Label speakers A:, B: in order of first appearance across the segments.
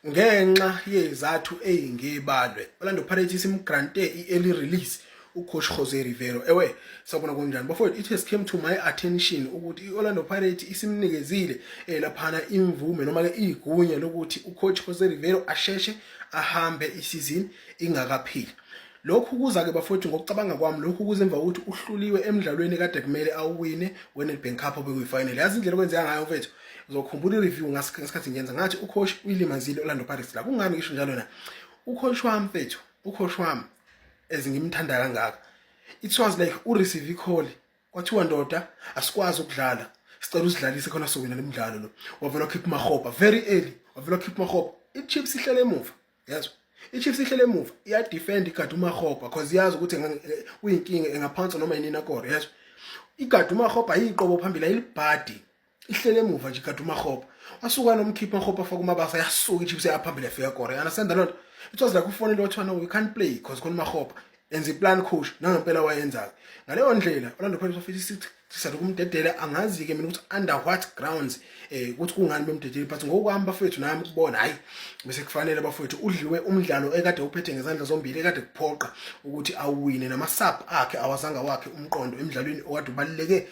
A: Ngenxa yezathu eyingebalwe, Orlando Pirates isimgrante i-early release ucoach Jose Rivero. Ewe, sawubona, kunjani bafowethu? It has came to my attention ukuthi i-Orlando Pirates isimnikezile laphana imvume noma ke igunya lokuthi ucoach Jose Rivero asheshe ahambe isizini ingakapheli. Lokhu kuza ke bafowethu, ngokucabanga kwami, lokhu kuza emva kokuthi uhluliwe emdlalweni kade kumele awuwine we-Nedbank Cup obekuyifinal. Yazi indlela okwenzeka ngayo, mfethu, uzokhumbula i-review ngesikhathi ngiyenza, ngathi ucoach uyilimazile Orlando Pirates la. Kungani ngisho njalo na? Ucoach wami, mfethu, ucoach wami ezingimthanda kangaka, it was like ureceive i-call, kwathiwa, "Ndoda, asikwazi ukudlala, sicela usidlalise khona sowina lo mdlalo lo." Wavela wakhipha uMakgopa very early, wavela wakhipha uMakgopa. I-Chiefs ihlele emuva, yezwa, i-Chiefs ihlele emuva, iyadefend, igada uMakgopa because iyazi ukuthi uyinkinga, engaphansi noma yinini akore, yezwa. Igada uMakgopa, ayiqobo phambili, ayilibhadi, ihlele emuva nje, igada uMakgopa. Wasuka nomkhipha uMakgopa, afaka uMabasa, yasuka i-Chiefs yaphambili, yafika kore. You understand loo nto? It was like ufonele, wathiwa, "No, we can't play because khona uMakgopa." Enza iplan coach, nangempela wayenza ngaleyo ndlela. Orlando Pirates wafisa sisathu kumdedela. Angazi-ke mina ukuthi under what grounds, ukuthi kungani bemdedele, but ngokwami bafethu, nami ukubona, hayi, bese kufanele bafethu. Udliwe umdlalo ekade uphethe ngezandla zombili, ekade kuphoqa ukuthi awuwine, nama-sub akhe awazange wakhe umqondo emdlalweni okade ubaluleke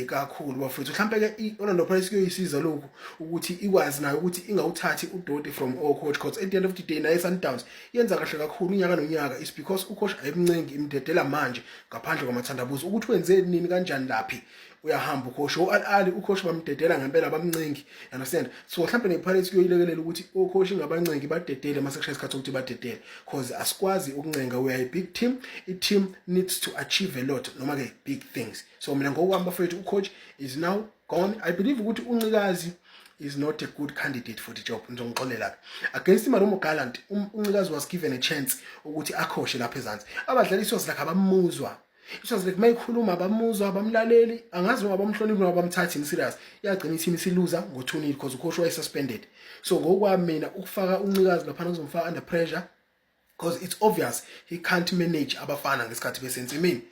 A: kakhulu bafethu. Mhlampe ke i-Orlando Pirates kuyoyisiza lokhu ukuthi ikwazi nayo ukuthi ingawuthathi udoti from o-coach, cause at the end of the day naye Sundowns yenza kahle kakhulu unyaka nonyaka is because ucoach ayimncengi, imdedela manje ngaphandle kwamathandabuzo ukuthi wenze nini, kanjani, laphi. Uyahamba ucoach u-Al Ahly, ucoach bamdedela ngempela, bamncengi, you understand? So mhlawumbe ne-Pirates kuyoyilekelela ukuthi ocoach ingabancengi, badedele mase kushaya isikhathi sokuthi badedele, cause asikwazi ukuncenga. We are a big team, i-team needs to achieve a lot noma-ke big things. So mina ngokwami bafethu, ucoach is now gone. I believe ukuthi uNcikazi is not a good candidate for the job. Ngizongixolela ke, against iMarumo Gallant, uNcikazi was given a chance ukuthi akhoshe lapha ezansi abadlali. It was like abamuzwa, it was like mayikhuluma abamuzwa, abamlaleli. Angazi noma bamhloniphi noma bamthathi in serious. Yagcina i-team isiluza ngo-2-0 because ucoach waye suspended. So ngokwami mina, ukufaka uNcikazi laphana kuzomfaka under pressure because it's obvious he can't manage abafana ngesikhathi besensimini.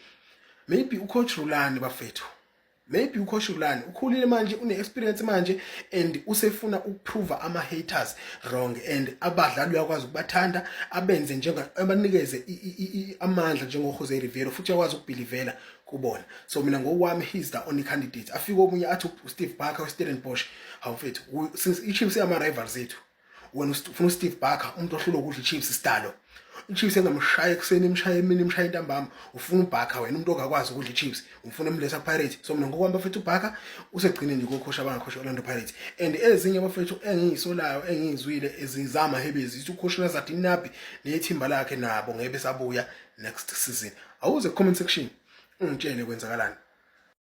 A: Maybe ucoach Rulani bafethu, maybe ucoach Rulani ukhulile manje, une-experience manje and usefuna ukuprove ama-haters wrong, and abadlali uyakwazi ukubathanda, abenze njenga abanikeze amandla njengo-Jose Rivero, futhi uyakwazi ukubhilivela kubona. So mina ngokwami, he's the only candidate. Afike omunye athi uSteve Barker we-Stellenbosch. Hawu mfethu, since i-Chiefs iyama-rivals ethu, wena ufuna uSteve Barker, umuntu ohlulwa ukudla i-Chiefs sidalo, i-Chiefs engamshaya ekuseni, imshaya emini, imshaya entambama, ufuna uBarker wena, umuntu ongakwazi ukudla i-Chiefs, ufuna emlesa Pirates. So mina ngokwami bafethu, uBarker usegcine nje kocoach abangacoach Orlando Pirates. And ezinye bafethu engiyisolayo, engiyizwile ezizama hebezi, ithi ucoach Nasreddine Nabi nethimba lakhe nabo ngeke besabuya next season. Awuze comment section ungitshele kwenzakalani.